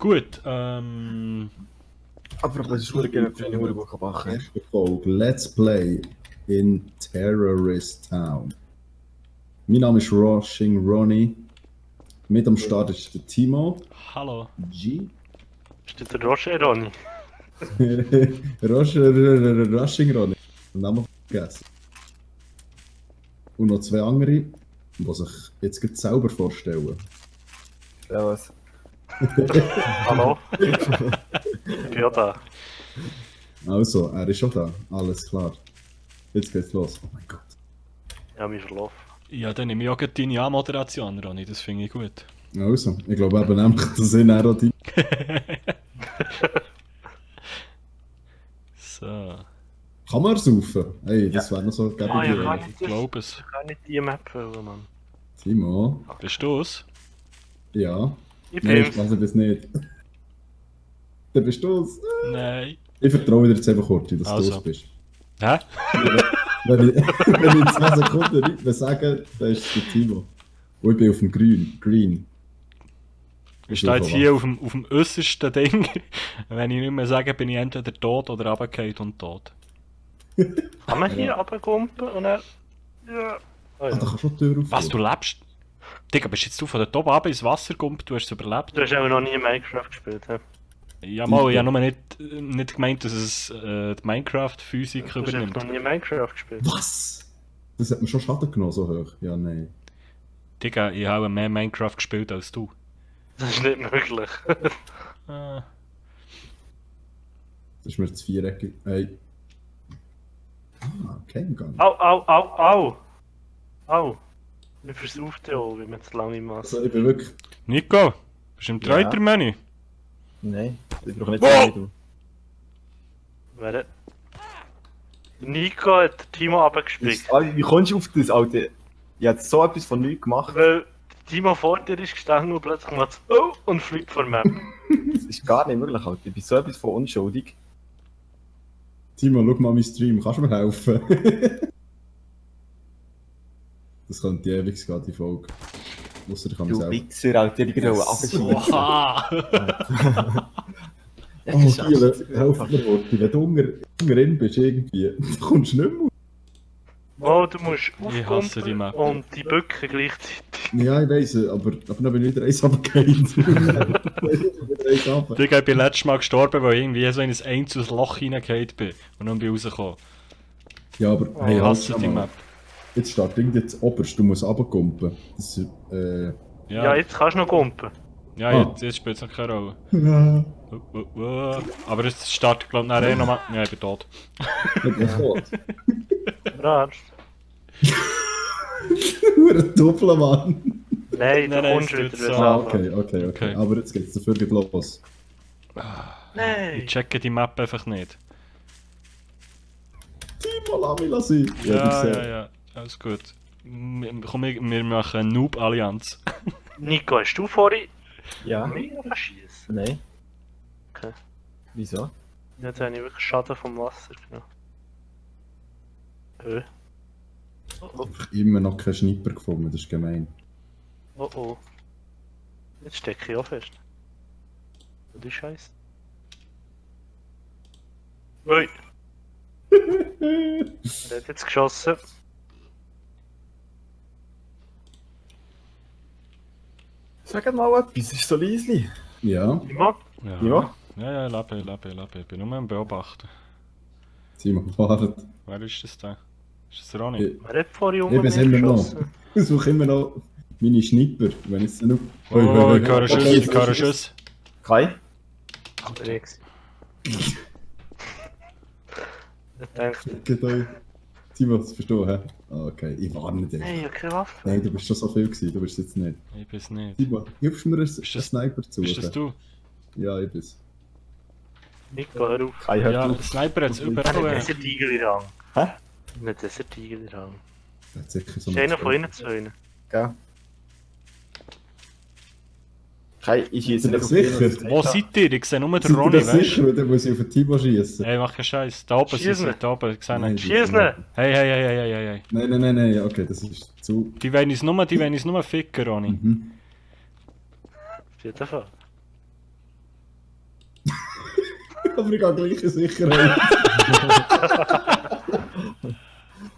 Gut, Aber das ist schon gerne für eine Uhr machen. Erste Folge Let's Play in Terrorist Town. Mein Name ist Rushing Ronnie. Mit am Start ist der Timo. hallo. G. Ist das der Roger Ronny? Rushing Ronnie. Den Namen vergessen. Und noch zwei andere, die sich jetzt gerade selber vorstellen. Servus. Hallo? Ich bin ja da. Also, er ist schon da. Alles klar. Jetzt geht's los. Oh mein Gott. Ich habe mich verlaufen. Ja, dann nehme ich auch gleich deine Anmoderation, Ronny, das finde ich gut. Also, ich glaube eben nämlich, dass ich auch die... So, Kann man saufen? Hey, das wäre noch so Ah, ja, gäbig. kann ich glaube es. Ich kann nicht die Map wählen, Mann. Timo? Bist du es? Ja. Ich Nein, ich bin's. weiß das nicht. Dann bist du's. Nein. Ich vertraue dir jetzt einfach kurz, dass Also. du es bist. Hä? Wenn ich in 2 Sekunden nicht mehr sage, dann ist es der Timo. Und ich bin auf dem Green. Ich stehe jetzt hier auf dem äußersten Ding. Wenn ich nicht mehr sage, bin ich entweder tot oder runtergefallen und tot. Kann man hier runterkumpen und dann... Ja. Oh, Ah, da ja. kannst du schon die Tür aufmachen. Was, du lebst? Digga, bist jetzt du von der Top ab ins Wasser gekommen, du hast es überlebt? Du hast aber noch nie Minecraft gespielt, hä? Ja, mal, ich habe nur nicht gemeint, dass es die Minecraft-Physik Du hast einfach übernimmt. noch nie Minecraft gespielt. Was? Das hat mir schon Schaden genommen, so hoch. Ja, nein. Digga, ich habe mehr Minecraft gespielt als du. Das ist nicht möglich. Ah. Das ist mir zu viereckig. Hey. Ah, kein Gang. Au! Au! Ich versaufe ja auch, wenn man zu lange macht. Also, ich bin wirklich... Nico, bist du im Ja. Treuter-Menü? Nein, ich brauche nicht Oh! so wie du. Wer? Nico hat Timo runtergespickt. Wie kommst du auf das, Alter? Ich hab so etwas von nichts gemacht. Weil Timo vor dir ist gestanden und plötzlich macht oh und fliegt vor mir. Das ist gar nicht möglich, Alter. Ich bin so etwas von unschuldig. Timo, schau mal meinen Stream. Kannst du mir helfen? Das könnte ewig gehen, die Folge. Ausser ich kann mich Du selber... Wichser, Alter, ich will abschießen. Oha! Oh, Giel, helf mir, Worti. Wenn du unter bist, irgendwie, dann kommst du nicht mehr. Oh, du musst Ich hasse die aufkumpen Map. und die Böcke gleichzeitig. Ja, ich weiss, aber dann bin ich wieder eins runtergefallen. Wieder eins runter. Digga, ich bin letztes Mal gestorben, weil ich irgendwie so in ein einzelnes Loch hineingefallen bin und dann bin ich rausgekommen. Ja, aber hey, Ich halt hasse schau die mal. Map. Jetzt steht irgendwie jetzt oberst, du musst runterkumpen. Das ist, Ja, Ja, jetzt kannst du noch kumpen. ja Ah. jetzt spielt es noch keine Rolle. Ja. Aber es startet, glaube ich, nachher nochmal. Ja, ich bin tot. Ich bin tot. Brarst. Nur ein Doppelmann. Nein, du Nein, kommst es wieder tut wieder so. Ah, zusammen. okay. Okay. Aber jetzt geht's dafür geht los. Nein! Ich checke die Map einfach nicht. Timo, lass mich sein. Ja. Alles gut. Komm, wir machen Noob-Allianz. Nico, hast du vorhin Ja? mega verschießen? Nein. Okay. Wieso? Jetzt habe ich wirklich Schaden vom Wasser genommen. Immer noch keinen Schnipper gefunden, das ist gemein. Oh. Jetzt stecke ich auch fest. Die Scheiße. Ui! Er hat jetzt geschossen. Sag mal etwas, es ist so leislich. Ja, Timo? Ja, Ja? ja, lebe. Ich bin nur am Beobachten. Timo, wartet. Wer ist das da? Ist das Ronny? Ich, Wer hat vorhin ich bin's immer noch. geschossen? Ich suche immer noch meine Schnipper, wenn ich es noch... Oh, ich höre Schuss. Kai? Rex. Ich dachte, Genau. Timo, das verstehst du, hä? Ah, okay, ich warne dich. hey, ich habe keine Waffe. Nein, du bist schon so viel gewesen, du bist jetzt nicht. Ich bin's nicht. Timo, hilfst du mir einen das- Sniper zu Bist das du? Ja, ich bin's. Nico, hör auf. Kai, hört Ja, auf. Sniper hat's Nicht überall. dieser Tiger in Rang. Hä? Nicht dieser Tiger in Rang. Der hat sicher so Ist einer von ihnen zwei. Gell? Kai, ich schieße Sind nicht wir auf dich. sicher? Wo seid ihr? Ich sehe nur den Sind Ronny, wir das weißt du? sicher, oder muss ich auf den Timo schießen? Hey, mach keinen Scheiß. Da oben sind Schießen. sie, da oben. Ich sehe Nein, ihn. die- Schieß ihn! Hey. Nein, okay, das ist zu... Die wollen uns nur ficken, Ronny. Mhm. Auf jeden Fall. Aber ich habe gleiche Sicherheit.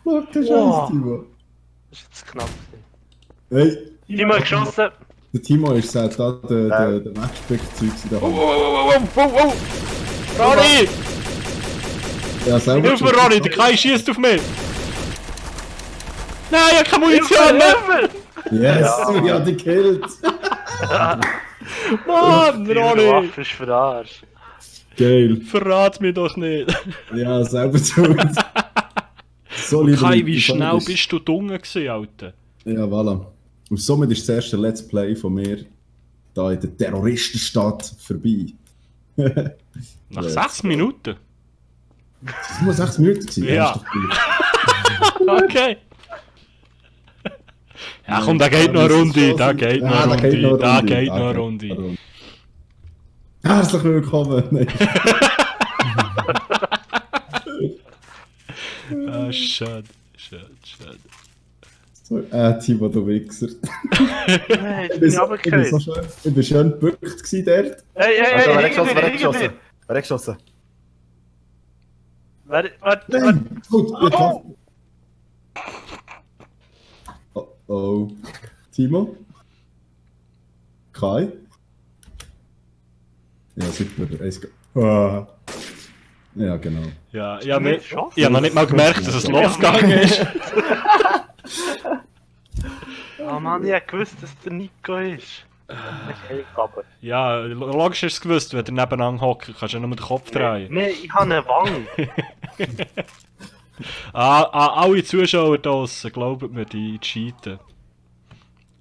Fuck, der Scheiß, Timo. Das ist jetzt knapp. Hey, Timo hat geschossen. der Timo ist seit da der Matchback-Zeug in der Hand. Wow! Ronny! Ja, selber Hilf mir, Ronny, der Kai schießt auf mich! Nein, ich habe keine Munition mehr! Yes, ich habe dich gekillt. Mann, Die Ronny! Waffe ist verarscht. Geil. Verrat mich doch nicht! Ja, selber schuld. So, liebe Kai, Leute, wie schnell somit bist du dunkel gewesen, Alter? Ja, voilà. Und somit ist das erste Let's Play von mir da in der Terroristenstadt vorbei. Nach Ja. 6 Minuten? Das muss 6 Minuten sein. Ja. ist doch gut. Okay. Ja komm, da geht noch eine Runde, da geht noch eine Runde, da geht noch eine Runde. Herzlich willkommen. Nein. Ah, schade. So, Timo, du Wichser. Nein, ich Ich bin bin runtergefallen. so schön. Ich bin schön gebückt gewesen dort. Hey, Wer hat geschossen? irgendwie. Wer hat geschossen? Warte. Nein! Gut, jetzt lass. Oh, oh. Timo? Kai? Ja, super. Ah. Ja, genau. Ja, ich habe noch nicht mal gemerkt, dass es losgegangen ist. Oh Mann, ich hab gewusst, dass der Nico ist. Okay, aber. Ja, logisch ist es gewusst, wenn du nebeneinander hocken kannst du ja nur den Kopf drehen. Nein, ich habe eine Wange. Alle Zuschauer da draussen, glaubt mir, die cheaten.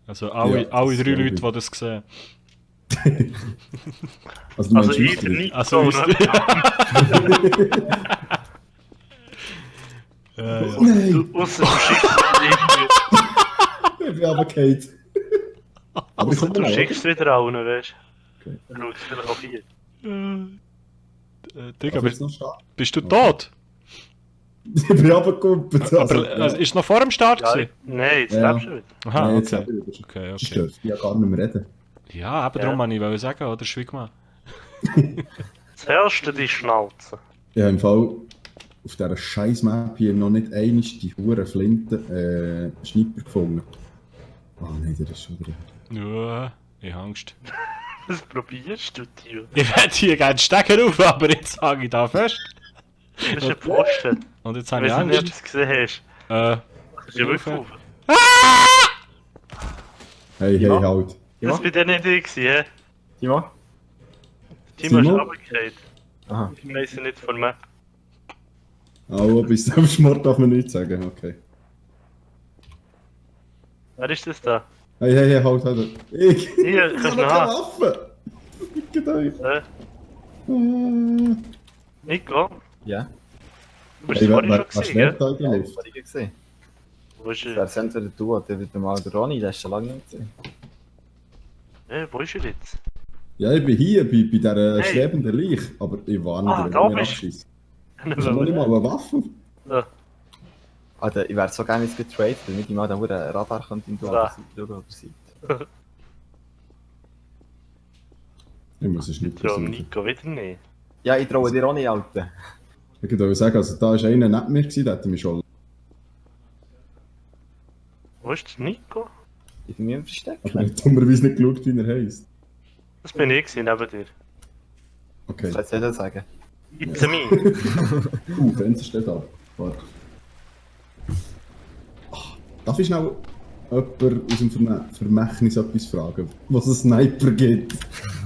Also alle, Ja, alle das 3 glaub Leute, ich. die das sehen. Also, du Also meinst ich, der Österreich? Nico. Also, Oh nein! Ausser du schickst es Ich bin aber Kate. Aber ich komme Du noch. schickst wieder auch, weißt Okay. du? Schaut vielleicht auf hier. Digga, Darf ich jetzt noch stehen? bist du tot? Ich bin runtergekumpelt. Aber ist es noch vor dem Start Ja, gewesen? nein, jetzt Ja. lebst du wieder. Aha, Nein, jetzt okay. habe ich wieder. Okay, Ich okay. darf ja gar nicht mehr reden. Ja, eben darum wollte ich sagen, oder schwieg mal. Zuerst die Schnauze. Ich habe im Fall auf dieser scheiß Map hier noch nicht einmal die hure Flinte Schnipper gefunden. Oh nein, der ist schon drin. Ja, ich habe Angst. Was probierst du, Tio? Ich werde hier gerne Stecker auf, aber jetzt hänge ich da fest. Das ist ein Pfosten. Und jetzt Ich habe ich weiß nicht, ob du Angst. es gesehen hast. Das ist ja wirklich auf. Hey, Ja. halt. Das war bei dir nicht ich, hä? Timo? Timo ist Timo? runtergefallen. Aha. Ich weiss nicht von mir. Oh, bis zum Schmort darf man nichts sagen, okay. Wer ist das da? Hey, halt. Ich Hier, ich kannst habe du keine haben. Waffe! Fickt euch. Nico? Ja. Du bist Hey, vorhin wer schon gesehen, schlägt gell? da in der Luft? Was ich gesehen? Wo ist Das er? wäre entweder du oder wieder mal der Ronny, der ist schon lange nicht gesehen. Wo ist er jetzt? Ja, ich bin hier bei dieser Hey. schwebenden Leiche, aber ich warne Ah, dir, da wenn ich bist du. abschieße. Ich habe noch nicht mal eine Waffe. Alter, ich wäre so gerne jetzt getradet, damit ich mal den Radar könnte in die Ja. andere Seite. Ich muss es nicht So, versuchen. Nico wieder nicht. Ja, ich traue dir Ronny, Alter. Ich würde sagen, also da war einer neben mir, gewesen, der hätte mich schon... Wo ist der Nico? Ich bin mir im Versteck. Aber ich habe dummerweise nicht geschaut, wie er heisst. Das bin ich gewesen, neben dir. Okay. Das soll ich sagen. It's a me. Fenster steht ab. Warte. Darf ich schnell jemanden aus dem Vermächtnis etwas fragen, was es Sniper gibt?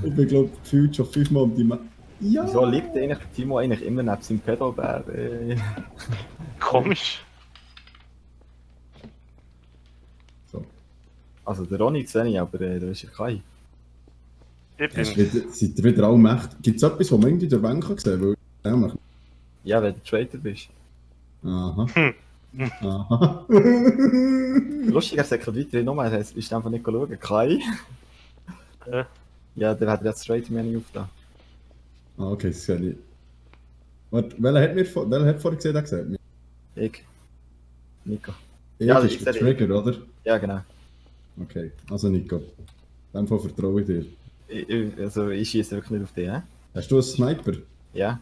Ich bin, glaube ich, gefühlt schon 5-mal um die Map. Ja! Wieso liegt eigentlich der Timo eigentlich immer neben seinem Pedalbär? Komisch. So. Also der Ronny sehe ich, aber da ist ja kein. Ich Seid bin. ihr wieder alle mächtig? Gibt es etwas, was man irgendwie durch Wände sehen kann? Weil, Ja, wenn du Traitor bist. aha. Aha. Lustig, er sagt weiter nur, er ist einfach nicht schauen. Kai? Hä? Ja, der hat jetzt Traitor mehr nicht aufgetan. Ah, okay, das sehe ich. Warte, welcher hat vorher gesehen, der gesagt hat? Ich. Nico. Ja, das das ist ist der der Trigger, oder? Ja, genau. Okay, also Nico. In dem Fall vertraue ich dir. Also ich schieße wirklich nicht auf dich, hä? Hast du einen Sniper? Ja.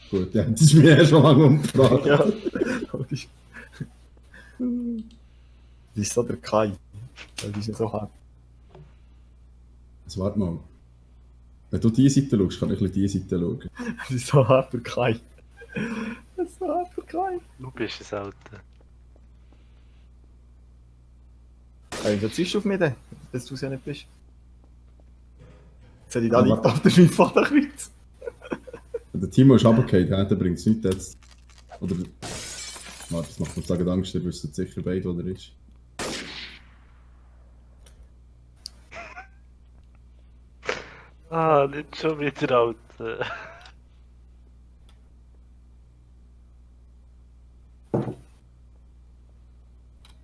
Gut, ja, das ist mir ja schon lange umgefragt. Ja. Logisch. Das ist so der Kai. Das ist ja so hart. Also, warte mal. Wenn du diese Seite schaust, kann ich ein bisschen diese Seite schauen. Das ist so hart der Kai. Das ist so hart der Kai. Du bist es, Alter. Ey, was ziehst du auf mich denn? Dass du es ja nicht bist. Jetzt hätte ich da liegt auf der Schweizvaterkreuz. Wenn der Timo ist runtergefallen, dann bringt es nichts jetzt. Oder... Warte, das macht mir sagen Angst, ihr wisst sicher beide, wo er ist. Ah, nicht schon wieder, Alter.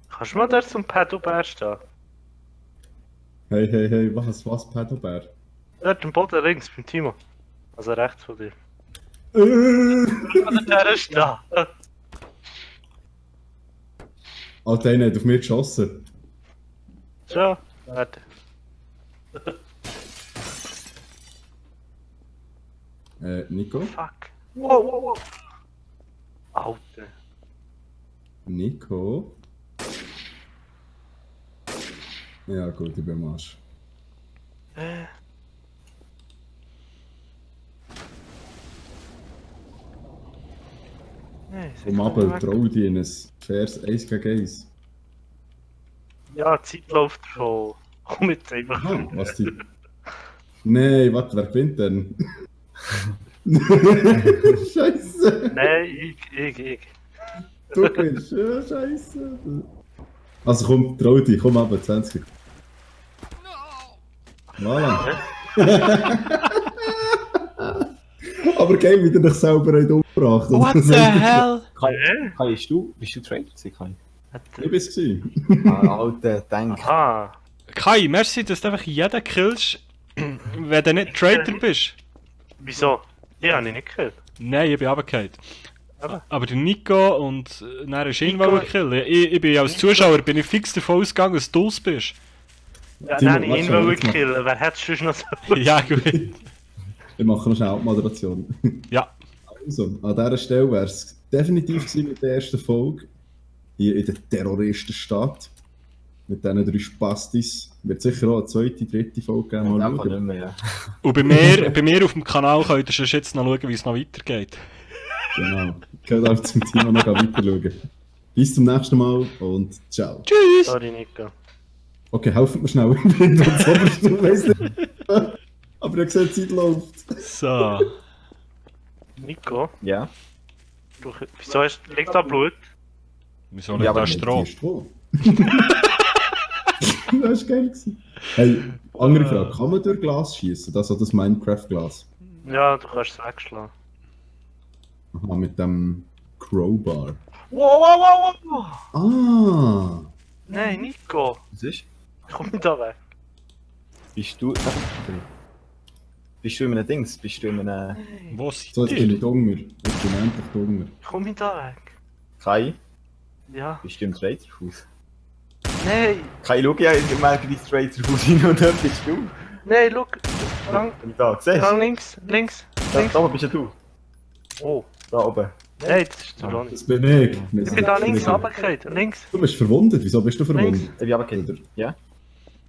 Kannst du mal da zum Pedobär stehen? Hey, hey, hey, was, Pedobär? Dort am Boden links beim Timo. Also rechts von dir. An der stehen. Alter, einer hat auf mich geschossen. Schon? Warte. Nico? Fuck. Wow, wow, wow. Alter. Nico? Ja gut, ich bin am Arsch. Nee, Komm ab, trau dich in ein faires 1 gegen 1. Ja, die Zeit läuft schon. Komm jetzt einfach. Aha, was die... Nein, warte, wer gewinnt denn? Scheiße! Nein, ich. Du gewinnst, ja, scheiße. Also komm, trau dich, komm ab, 20. Voilà. Aber geil, wie ihr dich selber umgebracht habt. What the hell? Kai, bist du Trader gewesen, Kai? Ich bin's gewesen. Ah, Alter, denk. Aha. Kai, merci, dass du einfach jeden killst, wenn du nicht Traitor bist. Wieso? Die habe ich nicht gekillt. Nein, ich bin runtergefallen. Aber? Aber der Nico und dann ist ihn Nico- wollen killen. Ich bin als Zuschauer bin ich fix davon ausgegangen, dass du es bist. Ja, Timo, dann habe ich ihn warte, wollen jetzt mal. killen. Wer hätte es schon noch so? Ja, gut. Ich mache noch schnell Abmoderation. Ja. Also, an dieser Stelle wäre es definitiv gewesen mit der ersten Folge. Hier in der Terroristenstadt. Mit diesen 3 Spastis. Wird sicher auch eine zweite, dritte Folge geben. In Mal dem Fall schauen. nicht mehr, ja. Und bei mir auf dem Kanal könnt ihr schon jetzt noch schauen, wie es noch weitergeht. Genau. Ich kann auch zum Thema noch weiter schauen. Bis zum nächsten Mal und ciao. Tschüss! Sorry, Nico. Okay, helfen mir schnell im Wind und so, aber du weißt nicht. Aber ihr seht, die Zeit läuft. So. Nico? Ja. Du, wieso liegt da Blut? Wieso Ja, liegt aber da nicht Stroh? Die Stroh. Das war geil. Hey, andere Frage. Kann man durch Glas schießen? Das hat das Minecraft-Glas. Ja, du kannst es wegschlagen. Aha, mit dem Crowbar. Wow, wow, wow, wow! Ah! Nein, Nico! Was ist? Komm da weg. Bist du... Bist du in einem Dings? Bist du in einem... Wo seid So, jetzt bin ihr? ich Hunger. Ich bin endlich Hunger. Komm da weg. Kai? Ja. Bist du im Traderhaus? Nein! Kai, schau ja immer in das Traderhaus hin und dort bist du. Nein, schau! Gang, Bin ich da? Siehst gang du? links, links, Da, links. da oben bist ja du. Oh. Da oben. Nein, das ist der Ronny. Das bin ich. Ich bin da links runtergefallen. Links. Du bist verwundet. Wieso bist du verwundet? Links. Ich bin aber kein... Ja?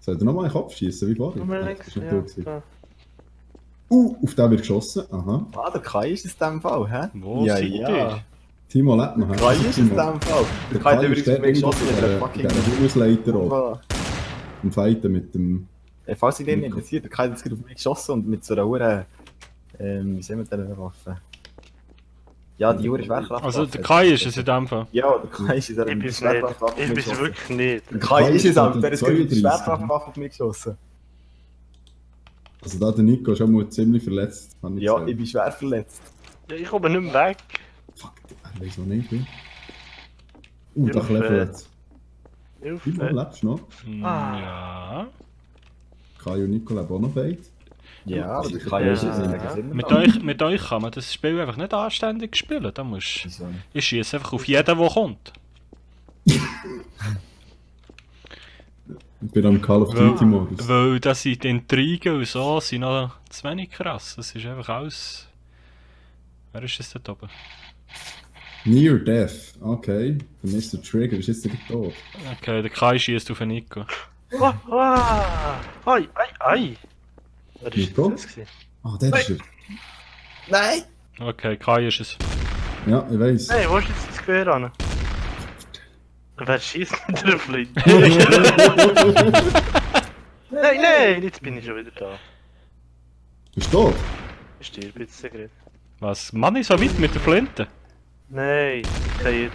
Soll ich dir nochmal in den Kopf schießen, wie vorher? Nummer Das links. ist nicht Ja. gut gewesen. Da. Auf den wird geschossen. Aha. Ah, der Kai ist es in dem Fall, hä? Wo ja, seid ja. ihr? Timo lebt noch. hä? Kai ist es in dem Timo. Fall. Der Kai hat übrigens auf mich geschossen mit der in fucking... der Hausleiter auch. Bombe. Im Fighten mit dem... Falls ich den nicht interessiert, der Kai hat jetzt gerade auf mich geschossen und mit so einer Uhr... wie sehen wir denn Waffe? Ja, die Uhr ist Schwerkraft. Also der Kai ist es in dem Fall. Ja, der Kai ist in Ich der bin's Schwerkraftwaffe nicht. Ich bin's geschossen. wirklich nicht. Der Kai ist es auch, der ist gerade mit der 32. Schwerkraftwaffe auf mich geschossen. Also da der Nico ist auch mal ziemlich verletzt. Habe ich Ja, gesehen. ich bin schwer verletzt. Ja, ich komme nicht mehr weg. Fuck, ich weiß noch nicht, wie. Da Hilfe. klebt jetzt. Hilfe. Timo, lebst du noch? Ja. Kai und Nico leben auch noch beide. Ja, aber der Ja. Kai ist es Ja. Mit euch kann man das Spiel einfach nicht anständig spielen. Da musst Wieso nicht? ich schieße einfach auf jeden, der kommt. Ich bin am Call of Duty Modus. Weil das sind die Intrigen und so sind noch zu wenig krass. Das ist einfach alles Wer ist das dort oben? Near Death. Okay. Der Mr. Trigger ist jetzt nicht tot. Okay, der Kai schießt auf den Nico. Ei, ei, ei! Wer ist Nico? das gewesen? Ah, der ist er. Nein! Okay, Kai ist es. Ja, ich weiss. Hey, wo ist jetzt das Gewehr an? Wer schießt mit der Flinte? Nein, jetzt bin ich schon wieder da. Bist du tot? Ich stirb jetzt gerade. Was? Mann, ist so weit mit der Flinte? Nein, okay.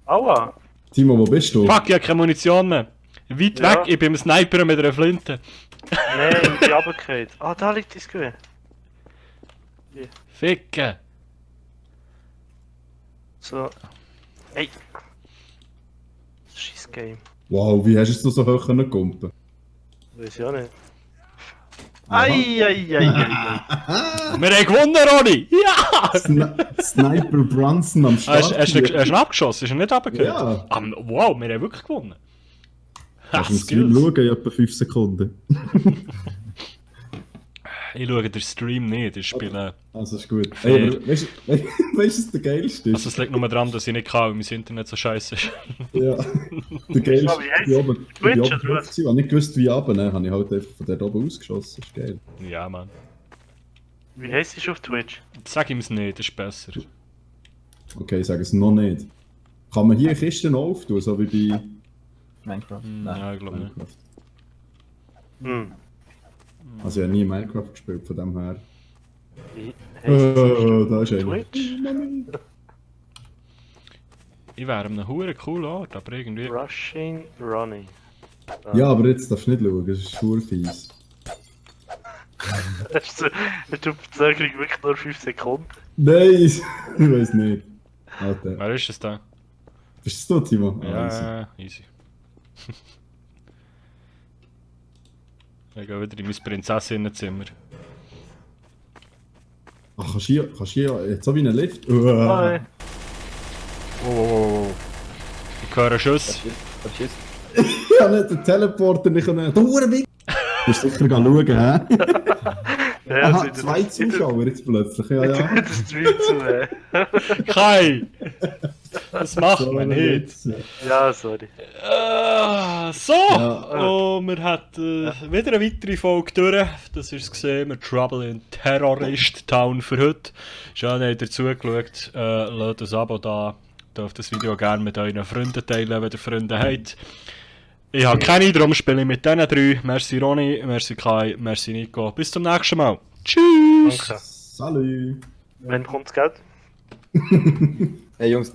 Aua! Timo, wo bist du? Fuck, ich habe keine Munition mehr. Weit Ja. weg, ich bin ein Sniper mit einer Flinte. Nein, ich bin runtergefallen. Ah, da liegt das Gewehr. Ficken. So. Ey! Scheiß Game. Wow, wie hast du es noch so hoch können kumpen? Weiß ich auch nicht. Aha. Ei. Wir haben gewonnen, Ronny! Ja! Sniper Brunson am Start. Hast du ihn abgeschossen? Ist er nicht runtergefallen? Ja. Wow, wir haben wirklich gewonnen. Kannst du Ha, im Stream Skills. schauen in etwa 5 Sekunden. Ich schaue den Stream nicht, ich spiele... Also ist gut. Fair. Ey, aber weißt du, was der geilste ist? Also es liegt nur daran, dass ich nicht kann, weil mein Internet so scheiße ist. Ja. Der geilste Aber jetzt? ist, oben Twitch, oben oder drauf was? gewesen. Ich habe nicht gewusst, wie runter, ne? Habe ich halt einfach von der oben ausgeschossen. Das ist geil. Ja, Mann. Wie heisst es auf Twitch? Sag ihm es nicht, das ist besser. Okay, ich sage es noch nicht. Kann man hier Kisten auftun, so wie bei Minecraft. Ja, ich glaube nicht. Minecraft? Hm. Also ich habe nie Minecraft gespielt, von dem her. Wie heisst es Da ist auf einer. Twitch? Ich wäre an einem huren coolen Ort, aber irgendwie... Rushing Ronnie. Ja, aber jetzt darfst du nicht schauen, das ist schwur fies. Hast du die Verzögerung wirklich nur 5 Sekunden? Nein, ich weiß nicht. Alter. Wer ist es da? Bist du Timo? Ah, easy. Ja, easy. Ich gehe wieder in mein Prinzessinnenzimmer. Ach, kannst du hier jetzt so wie ein Lift? Hi. Oh. Ich höre Schuss. Verschießt. Ich habe nicht den Teleporter nicht können. Du Hurenwick! Du musst sicher schauen, hä? Ja, Aha, 2 Zuschauer jetzt plötzlich, ja, ja. Das Stream zu Kai! Das macht So man ein nicht. Witz, ja. Ja, sorry. So! Ja. Und wir hatten wieder eine weitere Folge durch. Das ist es gesehen mit Trouble in Terrorist Town für heute. Schön, dass ihr zugeschaut. Lasst ein Abo da. Dürft das Video gerne mit euren Freunden teilen, wenn ihr Freunde habt. Ich habe keine, darum spiele ich mit diesen 3. Merci Ronny, merci Kai, merci Nico. Bis zum nächsten Mal. Tschüss! Danke. Salut! Wann kommt das Geld? Hey Jungs,